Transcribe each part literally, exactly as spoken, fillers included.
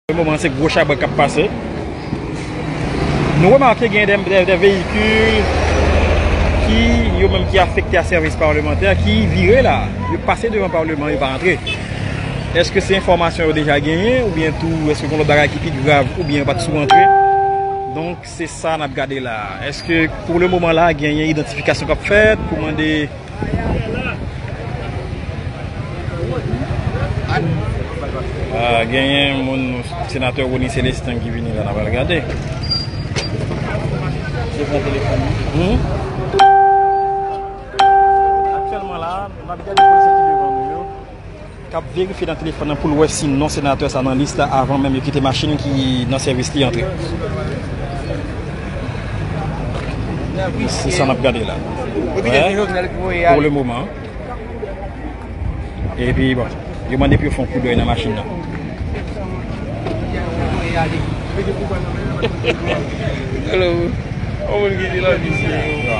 Pou le moman, se gwo chabrak k ap pase. Nou remake gen de, de, de veyikil ki, yo menm ki afekte a sèvis palmantè, ki vire la. Yo pase devan palman, yo pa antre. Èske se enfòmasyon yo deja genyen, oubyen tou, èske gen lòt bagay ki pi grav, oubyen yo pa t sou antre? Donk, se sa n ap gade la. Èske, pou le moman la, genyen idantifikasyon k ap fèt pou mande Ah, genyen moun, senatè Rony Célestin ki vini la, n a pral gade. Devan telefòn nan. Hmm? Aktyèlman la, n ap gade polisye ki devan nou yo, k ap verifye nan telefòn nan pou l wè si non senatè sa nan lis la avan menm yo kite machin ki nan sèvis li antre. Se sa n ap gade la. Pou le moman. Epi, bon, yo mande pou yo fè yon koudèy nan machin nan. Hello. Bon,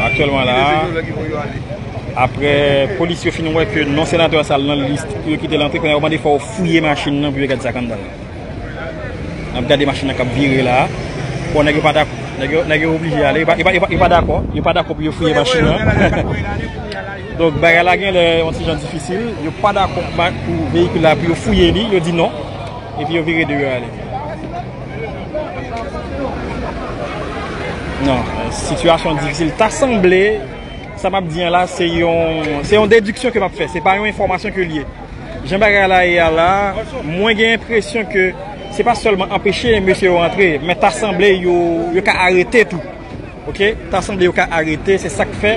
aktyèlman la, apre polis yo fin wè ke non senatè sa nan lis pou yo kite l antre, kounye a yo mande fò yo fouye machin nan pou yo gade sa k anndan l. N ap gade machin nan k ap vire la. Bon, nèg yo pa dakò. Nèg yo, nèg yo oblije ale. Yo pa, yo pa, yo pa, yo pa dakò. Yo pa dakò pou yo fouye machin nan. Donk, bagay la gen lè yon ti jan difisil. Yo pa dakò pou veyikil la, pou yo fouye li. Yo di non. Epi yo vire deyò ale. Non, sitiyasyon difisil. Ta sanble, sa m ap di an la, se yon, se yon dediksyon ke m ap fè. Se pa yon enfòmasyon ke l ye. Jan bagay la ye a la, mwen gen enpresyon ke se pa sèlman anpeche mesye yo antre, men ta sanble yo, yo ka arete tou. Oke? Ta sanble yo ka arete, se sa k fè,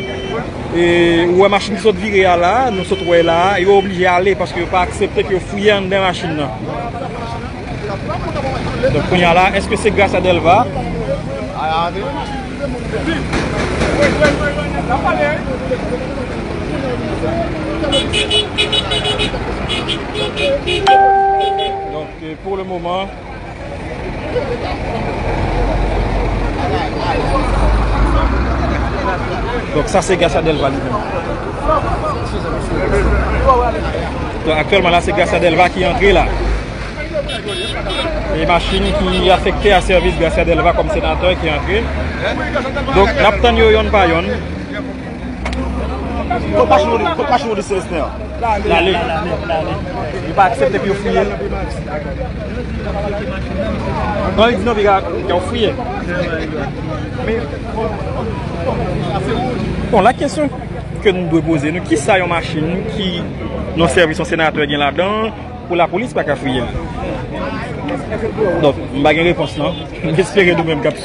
e, ou wè machin ki sot vire a la, nou sot wè la, yo oblije ale paske yo pa aksepte ke yo fouye anndan machin nan. Donk, kounye a la, èske se gras a Delva? Donk, euh, pou le moman, donk, sa se Gracia Delva li menm. Donk, aktyèlman la, se Gracia Delva ki antre la. E machin ki afekte a sèvis Gracia Delva kòm senatè ki antre. Donk, n ap tann yo yonn pa yonn. Kot machin Rony, kot machin Rony Célestin an? L ale. Li pa aksepte pou yo fouye l. Non, li di non, piga, yo fouye. Bon, la kesyon ke nou dwe poze nou, kisa yon machin ki nan sèvis yon senatè gen ladan pou lapolis pa ka fouye l? Donk, m pa gen repons non. M espere nou menm k ap